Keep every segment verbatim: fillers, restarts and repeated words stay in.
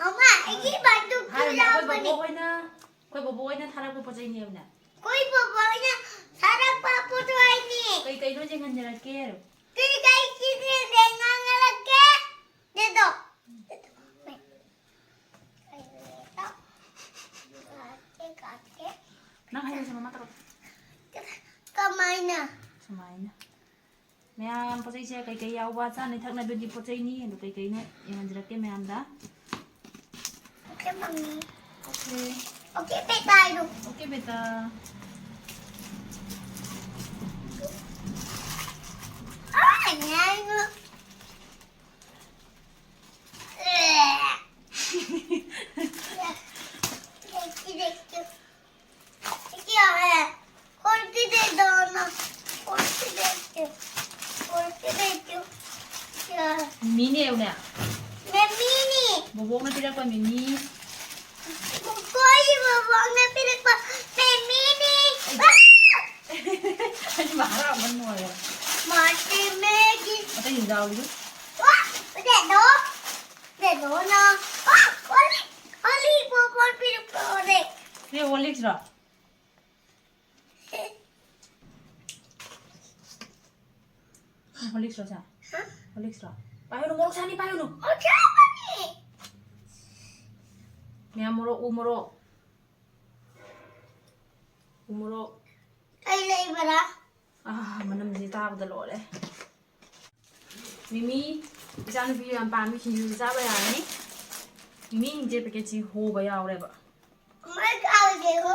ꯑꯃ, ꯑꯩꯒꯤ ꯕꯟꯗꯨꯛꯇꯨ ꯍꯥꯏꯔꯨꯅꯦ, ꯑꯩꯈꯣꯏ ꯌꯥꯎꯕꯅꯦ꯫ ꯕꯣꯕꯣ ꯍꯣꯏꯅ, ꯑꯩꯈꯣꯏ ꯕꯣꯕꯣ ꯍꯣꯏꯅ ꯊꯥꯔꯛꯄ ꯄꯣꯠ ꯆꯩꯅꯦꯕꯅꯦ꯫ ꯑꯩꯈꯣꯏ ꯕꯣꯕꯣ ꯍꯣꯏꯅ ꯊꯥꯔꯛꯄ ꯄꯣꯠ ꯆꯩꯅꯤ꯫ ꯀꯩ ꯀꯩꯅꯣ ꯌꯦꯡꯍꯟꯖꯔꯛꯀꯦ? ꯀꯩ ꯀꯩ ꯆꯤꯟꯗ꯭ꯔꯦꯟꯗ ꯉꯥꯡꯉꯔꯛꯀꯦ? ꯗꯦꯗꯣ꯫ ꯅꯪ ꯍꯥꯏꯔꯁꯦ, ꯃꯃꯥ ꯇꯧꯔꯛꯀꯦ꯫ ꯀꯃꯥꯏꯅ? ꯁꯨꯃꯥꯏꯅ꯫ ꯃꯌꯥꯝ ꯄꯣꯠ ꯆꯩꯁꯦ ꯀꯩꯀꯩ ꯌꯥꯎꯕ, ꯆꯥꯅ ꯊꯛꯅꯕꯒꯤ ꯄꯣꯠ ꯆꯩꯅꯤ꯫ ꯑꯗꯨ ꯀꯩꯀꯩꯅꯣ ꯌꯦꯡꯍꯟꯖꯔꯛꯀꯦ ꯃꯌꯥꯝꯗ꯫ Okay, mommy. Okay. Okay, beta, ꯍꯥꯏꯔꯣ꯫ Okay, beta. ꯑꯥ, ꯌꯥꯏꯅꯣ꯫ ꯑꯦ꯫ ꯂꯦꯛꯀꯤ, ꯂꯦꯛꯀꯤ꯫ ꯀꯌꯥ ꯍꯥꯏ? ꯐꯣꯔꯇꯤ ꯗꯦꯗꯣꯅ꯫ ꯐꯣꯔꯇꯤ ꯗꯦꯗꯣ꯫ ꯐꯣꯔꯇꯤ ꯗꯦꯗꯣ꯫ ꯀꯌꯥ ꯍꯥꯏ? ꯃꯤꯃꯤꯅꯦ ꯌꯦꯡꯉꯨꯅꯦ꯫ ꯃꯤꯃꯤꯅꯤ꯫ ꯕꯣꯕꯣꯛꯅ ꯄꯤꯔꯛꯄ ꯃꯤꯃꯤ꯫ ꯃꯈꯣꯏꯒꯤ ꯕꯣꯕꯣꯛꯅ ꯄꯤꯔꯛꯄ ꯃꯤꯃꯤꯅꯤ꯫ ꯑꯩ ꯑꯩꯗꯤ ꯃꯍꯥꯔꯥ ꯑꯃ ꯂꯣꯏꯔꯦ꯫ ꯃꯥꯔꯇꯤ ꯃꯦꯒꯤ꯫ ꯑꯇꯩ ꯌꯥꯎꯔꯤꯗꯨ꯫ ꯋꯥ! ꯗꯦꯗꯣ꯫ ꯗꯦꯗꯣꯅ꯫ ꯋꯥ! ꯍꯣꯂꯤ! ꯍꯣꯂꯤ ꯕꯣꯕꯣꯛ ꯄꯤꯔꯛꯄ ꯍꯣꯂꯤ꯫ ꯁꯤ ꯍꯣꯔꯂꯤꯛꯁꯔꯣ? ꯍꯣꯔꯂꯤꯛꯁꯔꯣ ꯁꯦ? ꯍꯥ? ꯍꯣꯔꯂꯤꯛꯁꯔꯣ? ꯄꯥꯏꯍꯧꯅꯨ, ꯃꯣꯔꯣꯛ ꯁꯥꯅꯤ, ꯄꯥꯏꯍꯧꯅꯨ꯫ ꯃꯣꯔꯣꯛ ꯁꯥꯕꯅꯤ꯫ ꯃꯌꯥꯝ ꯃꯣꯔꯣꯛ, ꯎ ꯃꯣꯔꯣꯛ꯫ ꯎ ꯃꯣꯔꯣꯛ꯫ ꯀꯩ ꯂꯩꯕ꯭ꯔꯥ? ꯑꯥ, ꯃꯅꯝꯁꯤ ꯇꯥꯕꯗ ꯂꯣꯏꯔꯦ꯫ ꯃꯤꯃꯤ, ꯏꯆꯥꯅꯨꯄꯤ ꯌꯥꯝ ꯄꯥꯝꯃꯤ, ꯁꯤꯡꯖꯨꯁꯨ ꯆꯥꯕ ꯌꯥꯔꯅꯤ꯫ ꯃꯤꯃꯤꯁꯤꯡꯁꯦ ꯄꯦꯀꯦꯠꯁꯤ ꯍꯣꯕ ꯌꯥꯎꯔꯦꯕ꯫ ꯃꯥꯏ ꯀꯥꯎꯗꯦ ꯍꯣ꯫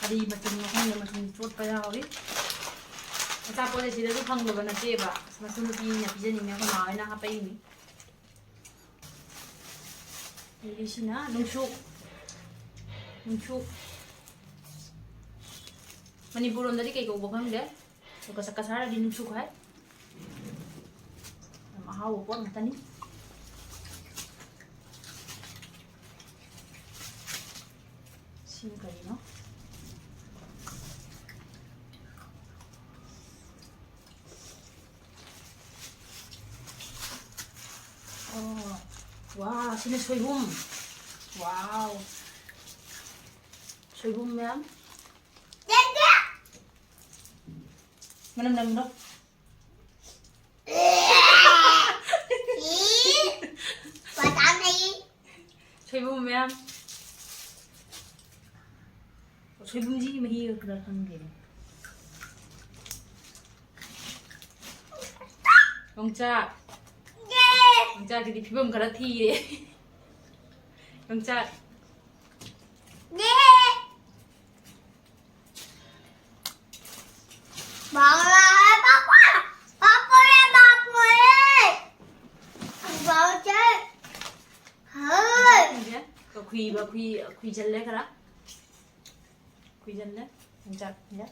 ꯀꯔꯤ ꯃꯆꯨꯝꯅꯣ ꯈꯪꯗꯦ, ꯃꯆꯨꯝ ꯆꯣꯠꯄ ꯌꯥꯎꯔꯤ꯫ ꯑꯆꯥꯄꯣꯠꯁꯦ ꯁꯤꯗꯁꯨ ꯐꯪꯗꯕ ꯅꯠꯇꯦꯕ, ꯃꯁꯨ ꯅꯨꯄꯤꯅ ꯄꯤꯖꯅꯤꯡꯉꯦ ꯑꯩꯈꯣꯏ ꯃꯥ ꯍꯣꯏꯅ ꯍꯥꯞꯄꯛꯏꯅꯤ꯫ ꯑꯗꯒꯤ ꯁꯤꯅ ꯅꯨꯡꯁꯨꯛ꯫ ꯅꯨꯡꯁꯨꯛ꯫ ꯃꯅꯤꯄꯨꯔ ꯂꯣꯝꯗꯗꯤ ꯀꯩ ꯀꯧꯕ ꯈꯪꯗꯦ꯫ ꯑꯗꯨꯒ ꯀꯁꯥꯔꯗꯤ ꯅꯨꯡꯁꯨꯛ ꯍꯥꯏ꯫ ꯌꯥꯝ ꯑꯍꯥꯎꯕ ꯄꯣꯠ ꯉꯥꯛꯇꯅꯤ꯫ ꯁꯤꯅ ꯀꯔꯤꯅꯣ? ꯋꯥ, ꯁꯤꯅ ꯁꯣꯏꯕꯨꯝ꯫ ꯋꯥꯎ꯫ ꯁꯣꯏꯕꯨꯝ ꯃꯌꯥꯝ꯫ ꯃꯅꯝ ꯅꯝꯗ꯭ꯔꯣ? ꯁꯣꯏꯕꯨꯝ ꯃꯌꯥꯝ꯫ ꯁꯣꯏꯕꯨꯝꯁꯤꯒꯤ ꯃꯍꯤ ꯈꯔ ꯈꯪꯗꯦꯅꯦ꯫ ꯌꯣꯡꯆꯥꯛ꯫ ꯌꯣꯡꯆꯥꯛꯀꯤꯗꯤ ꯐꯤꯕꯝ ꯈꯔ ꯊꯤꯔꯦ꯫ ꯌꯣꯡꯆꯥꯛ꯫ ꯈꯨꯏꯕ ꯈꯨꯏ-, ꯈꯨꯏꯖꯜꯂꯦ ꯈꯔ꯫ ꯈꯨꯏꯖꯜꯂꯦ꯫ ꯌꯣꯡꯆꯥꯛꯁꯦ꯫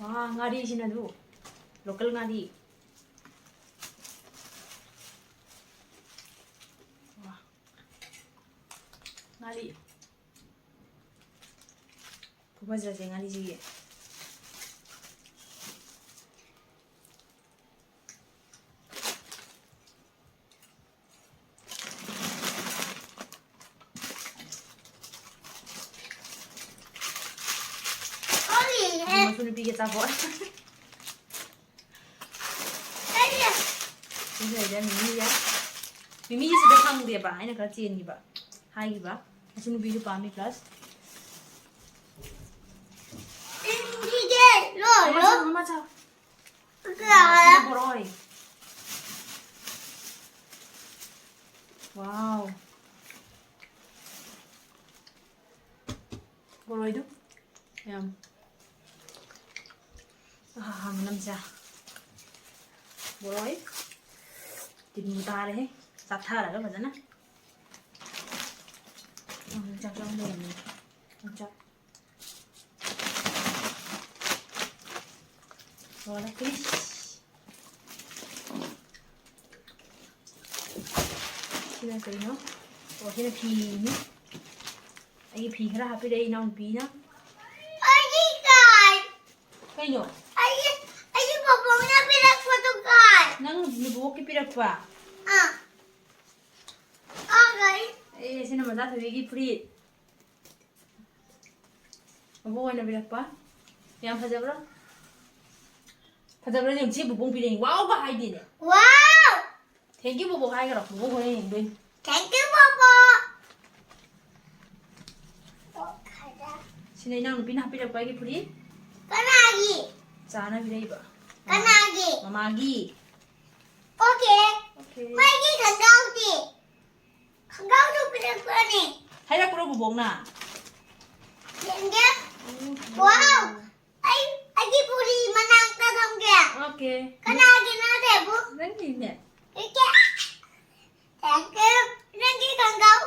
ꯋꯥ, ꯉꯥꯔꯤꯁꯤꯅ ꯑꯗꯨ local ꯉꯥꯔꯤ꯫ ꯋꯥ꯫ ꯉꯥꯔꯤ꯫ ꯐꯨꯒꯖꯁꯦ ꯉꯥꯔꯤꯁꯤꯒꯤ꯫ ꯃꯁꯨ ꯅꯨꯄꯤꯒꯤ ꯑꯆꯥꯄꯣꯠ꯫ ꯁꯤꯗꯩꯗ ꯃꯤꯃꯤꯁꯦ꯫ ꯃꯤꯃꯤꯁꯤꯗ ꯐꯪꯗꯦꯕ, ꯑꯩꯅ ꯈꯔ ꯆꯦꯟꯈꯤꯕ, ꯍꯥꯏꯈꯤꯕ꯫ ꯃꯁꯨ ꯅꯨꯄꯤꯁꯨ ꯄꯥꯝꯃꯤ, plus꯫ ꯃꯃꯥ ꯆꯥꯎ, ꯃꯃꯥ ꯆꯥꯎ꯫ ꯁꯤꯅ ꯕꯣꯔꯣꯏ꯫ Wow꯫ ꯕꯣꯔꯣꯏꯗꯨ ꯌꯥꯝ, ꯑꯥ, ꯃꯅꯝꯁꯦ꯫ ꯕꯣꯔꯣꯏ꯫ ꯇꯤꯟꯕꯨ ꯇꯥꯔꯦꯍꯦ꯫ ꯆꯥꯊꯔꯒ ꯐꯖꯅ꯫ ꯎꯝ, ꯆꯥꯛ ꯆꯪ ꯂꯩꯔꯝꯃꯦ꯫ ꯆꯥꯛ꯫ ꯂꯣꯏꯔꯦ, finish꯫ ꯁꯤꯅ ꯀꯩꯅꯣ? ꯑꯣ, ꯁꯤꯅ ꯐꯤꯅꯤ꯫ ꯑꯩꯒꯤ ꯐꯤ ꯈꯔ ꯍꯥꯞꯄꯤꯔꯛꯑꯦ ꯏꯅꯥꯎꯅꯨꯄꯤꯅ꯫ ꯑꯩꯒꯤ ꯀꯥꯏ꯫ ꯀꯩꯅꯣ? ꯑꯩꯒꯤ, ꯑꯩꯒꯤ ꯕꯣꯕꯣꯛꯅ ꯄꯤꯔꯛꯄꯗꯨ ꯀꯥꯏ꯫ ꯅꯪ ꯅꯕꯣꯛꯀꯤ ꯄꯤꯔꯛꯄ? ꯑꯥ꯫ ꯑꯥ, ꯂꯩ꯫ ꯑꯦ, ꯁꯤꯅ ꯃꯆꯥ ꯊꯣꯏꯕꯤꯒꯤ ꯐꯨꯔꯤꯠ꯫ ꯃꯕꯣꯛ ꯑꯣꯏꯅ ꯄꯤꯔꯛꯄ꯫ ꯌꯥꯝ ꯐꯖꯕ꯭ꯔꯣ? ꯐꯖꯕ꯭ꯔꯥ ꯌꯦꯡꯉꯨ, ꯁꯤ ꯕꯨꯕꯣꯛ ꯄꯤꯔꯛꯏ꯫ ꯋꯥꯎꯒ ꯍꯥꯏꯗꯦꯅꯦ꯫ ꯋꯥꯎ! Thank you, ꯕꯣꯕꯣꯛ ꯍꯥꯏꯈ꯭ꯔꯣ꯫ ꯕꯣꯕꯣꯛ ꯍꯣꯔꯦꯟ ꯌꯦꯡꯗꯣꯏꯅꯤ꯫ Thank you, ꯕꯣꯕꯣꯛ꯫ ꯁꯤꯅ ꯏꯅꯥꯎꯅꯨꯄꯤꯅ ꯍꯥꯞꯄꯤꯔꯛꯄ ꯑꯩꯒꯤ ꯐꯨꯔꯤꯠ꯫ ꯀꯅꯥꯒꯤ? ꯆꯥꯅ ꯄꯤꯔꯛꯏꯕ꯫ ꯀꯅꯥꯒꯤ? ꯃꯃꯥꯒꯤ꯫ Okay꯫ Okay꯫ ꯃꯥꯒꯤ ꯈꯣꯡꯒ꯭ꯔꯥꯎꯗꯤ? ꯈꯣꯡꯒ꯭ꯔꯥꯎꯁꯨ ꯄꯤꯔꯛꯄꯅꯤ꯫ ꯍꯥꯏꯔꯛꯄ꯭ꯔꯣ ꯕꯣꯕꯣꯛꯅ? ꯌꯦꯡꯒꯦ꯫ ꯎꯝ꯫ ꯋꯥꯎ! ꯑꯩ, ꯑꯩꯒꯤ ꯐꯨꯔꯤ ꯃꯅꯥꯛꯇ ꯊꯝꯒꯦ꯫ Okay꯫ ꯀꯅꯥꯒꯤꯅꯣ ꯑꯗꯨꯕꯨ? ꯅꯪꯒꯤꯅꯦ꯫ ꯏꯆꯦ꯫ Thank you꯫ ꯅꯪꯒꯤ ꯈꯣꯡꯒ꯭ꯔꯥꯎ꯫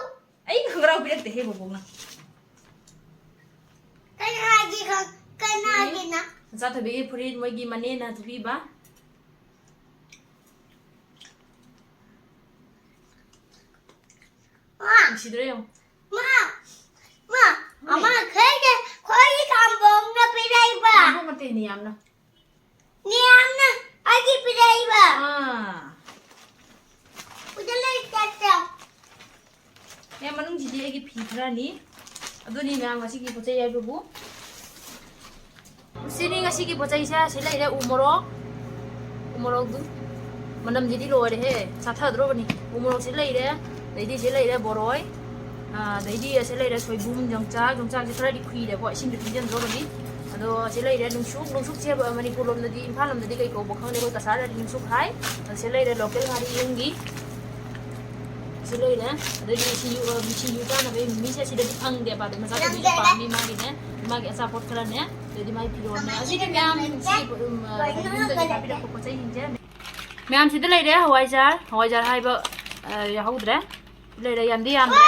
ꯑꯩ ꯈꯣꯡꯒ꯭ꯔꯥꯎ ꯄꯤꯔꯛꯇꯦꯍꯦ ꯕꯣꯕꯣꯛꯅ꯫ ꯀꯅꯥꯒꯤ ꯈꯣꯡ-, ꯀꯅꯥꯒꯤꯅꯣ? ꯃꯆꯥ ꯊꯣꯏꯕꯤꯒꯤ ꯐꯨꯔꯤꯠ ꯃꯣꯏꯒꯤ ꯃꯅꯦꯅ ꯇꯨꯕꯤꯕ꯫ ꯃꯥ꯫ ꯅꯨꯡꯁꯤꯗ꯭ꯔꯣ ꯌꯦꯡꯉꯨ꯫ ꯃꯥ, ꯃꯥ, ꯍꯣꯏ꯫ ꯑꯃ ꯈꯩꯗ ꯈꯣꯏꯒꯤ ꯈꯥꯝꯕꯣꯝꯅ ꯄꯤꯔꯛꯏꯕ꯫ ꯈꯥꯝꯕꯣꯝ ꯅꯠꯇꯦ, ꯅꯤꯌꯥꯝꯅ꯫ ꯅꯤꯌꯥꯝꯅ ꯑꯩꯒꯤ ꯄꯤꯔꯛꯏꯕ꯫ ꯑꯥ꯫ ꯎꯗ ꯂꯩ ꯆꯠꯇ꯭ꯔꯣ? ꯃꯌꯥꯝ, ꯃꯅꯨꯡꯁꯤꯗꯤ ꯑꯩꯒꯤ ꯐꯤ ꯈꯔꯅꯤ꯫ ꯑꯗꯨꯅꯤ ꯃꯌꯥꯝ, ꯉꯁꯤꯒꯤ ꯄꯣꯠ ꯆꯩ ꯍꯥꯏꯕꯕꯨ꯫ ꯁꯤꯅꯤ ꯉꯁꯤꯒꯤ ꯄꯣꯠ ꯆꯩꯁꯦ꯫ ꯁꯤ ꯂꯩꯔꯦ ꯎ ꯃꯣꯔꯣꯛ, ꯎ ꯃꯣꯔꯣꯛꯇꯨ, ꯃꯅꯝꯁꯤꯗꯤ ꯂꯣꯏꯔꯦꯍꯦ, ꯆꯥꯊꯗ꯭ꯔꯣꯕꯅꯤ꯫ ꯎ ꯃꯣꯔꯣꯛꯁꯤ ꯂꯩꯔꯦ, ꯑꯗꯩꯗꯤ ꯁꯤ ꯂꯩꯔꯦ ꯕꯣꯔꯣꯏ, ꯑ, ꯑꯗꯩꯗꯤ ꯑꯁꯤ ꯂꯩꯔꯦ ꯁꯣꯏꯕꯨꯝ, ꯌꯣꯡꯆꯥꯛ, ꯌꯣꯡꯆꯥꯛꯁꯦ ꯈꯔꯗꯤ ꯈꯨꯏꯔꯦꯀꯣ, ꯏꯁꯤꯡꯗ ꯇꯤꯡꯁꯤꯟꯗ꯭ꯔꯣꯕꯅꯤ꯫ ꯑꯗꯣ ꯁꯤ ꯂꯩꯔꯦ ꯅꯨꯡꯁꯨꯛ, ꯅꯨꯡꯁꯨꯛꯁꯦ ꯃꯅꯤꯄꯨꯔ ꯂꯣꯝꯗꯗꯤ, ꯏꯝꯐꯥꯜ ꯂꯣꯝꯗꯗꯤ ꯀꯩ ꯀꯧꯕ ꯈꯪꯗꯦ, ꯑꯩꯈꯣꯏ ꯀꯁꯥꯔꯗꯗꯤ ꯅꯨꯡꯁꯨꯛ ꯍꯥꯏ꯫ ꯑꯗꯣ ꯁꯤ ꯂꯩꯔꯦ ꯂꯣꯀꯦꯜ ꯉꯥꯔꯤ ꯌꯨꯝꯒꯤ, ꯁꯤ ꯂꯩꯔꯦ꯫ ꯑꯗꯩꯗꯤ ꯁꯤꯡꯖꯨ, ꯑ, ꯁꯤꯡꯖꯨ ꯆꯥꯅꯕꯒꯤ ꯃꯤꯁꯦ ꯁꯤꯗꯗꯤ ꯐꯪꯗꯦꯕ꯫ ꯑꯗꯩ ꯃꯆꯥ ꯊꯣꯏꯕꯤꯁꯨ ꯄꯥꯝꯃꯤ ꯃꯥꯒꯤꯅꯦ, ꯃꯥꯒꯤ ꯑꯆꯥꯄꯣꯠ ꯈꯔꯅꯦ, ꯑꯗꯩꯗꯤ ꯃꯥꯒꯤ ꯐꯤꯔꯣꯜꯅꯦ꯫ ꯑꯁꯤꯗꯤ ꯃꯌꯥꯝ ꯁꯤ, ꯎꯝ, ꯑ, ꯌꯨꯝꯗꯒꯤ ꯀꯥꯄꯤꯔꯛꯄ ꯄꯣꯠ ꯆꯩꯁꯤꯡꯁꯦ꯫ ꯃꯌꯥꯝ ꯁꯤꯗ ꯂꯩꯔꯦ, ꯍꯋꯥꯏꯖꯥꯔ, ꯍꯋꯥꯏꯖꯥꯔ ꯍꯥꯏꯕ, ꯑ, ꯌꯥꯎꯍꯧꯗ꯭ꯔꯦ꯫ ꯂꯩꯔꯦ, ꯌꯥꯝꯗꯤ ꯌꯥꯝꯗ꯭ꯔꯦ꯫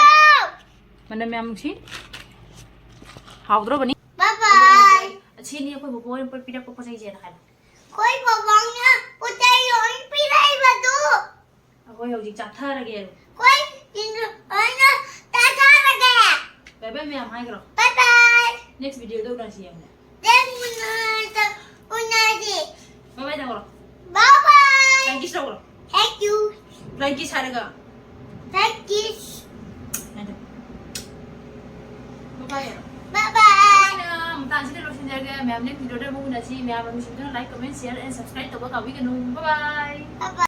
ꯃꯅꯝ ꯌꯥꯝ ꯅꯨꯡꯁꯤ꯫ ꯍꯥꯎꯗ꯭ꯔꯣꯕꯅꯤ? Bye bye꯫ ꯑꯁꯤꯅꯤ ꯑꯩꯈꯣꯏ ꯕꯣꯕꯣ ꯍꯣꯏꯅ ꯄꯤꯔꯛꯄ ꯄꯣꯠ ꯆꯩꯁꯦꯅ ꯍꯥꯏꯕ꯫ ꯑꯩꯈꯣꯏ ꯕꯣꯕꯣꯅ ꯄꯣꯠ ꯆꯩ ꯂꯣꯏ ꯄꯤꯔꯛꯏꯕꯗꯨ꯫ ꯑꯩꯈꯣꯏ ꯍꯧꯖꯤꯛ ꯆꯥꯊꯔꯒꯦ꯫ ꯑꯩꯈꯣꯏ ꯁꯤꯡꯖꯨ ꯂꯣꯏꯅ ꯆꯥꯊꯔꯒꯦ꯫ Bye bye ꯃꯌꯥꯝ ꯍꯥꯏꯈ꯭ꯔꯣ꯫ Bye bye꯫ Next videoꯗ ꯎꯅꯁꯤ ꯌꯦꯡꯉꯨ꯫ Next videoꯗ ꯎꯅꯁꯤ꯫ Bye bye ꯇꯧꯔꯣ꯫ Bye bye꯫ Thank you ꯇꯧꯔꯣ꯫ Like ꯍꯥꯏꯔꯒ꯫ Thank you. ꯍꯥꯏꯗꯣ꯫ Bye bye꯫ Bye bye. ꯑꯩꯅ ꯃꯇꯥꯡꯁꯤꯗ ꯂꯣꯏꯁꯤꯟꯖꯔꯒꯦ꯫ ꯃꯌꯥꯝ next videoꯗ ꯑꯃꯨꯛ ꯎꯅꯁꯤ꯫ ꯃꯌꯥꯝ ꯅꯨꯡꯁꯤꯕꯗꯨꯅ like, comment, share and subscribe ꯇꯧꯕ ꯀꯥꯎꯕꯤꯒꯅꯨ꯫ Bye bye꯫ Bye bye.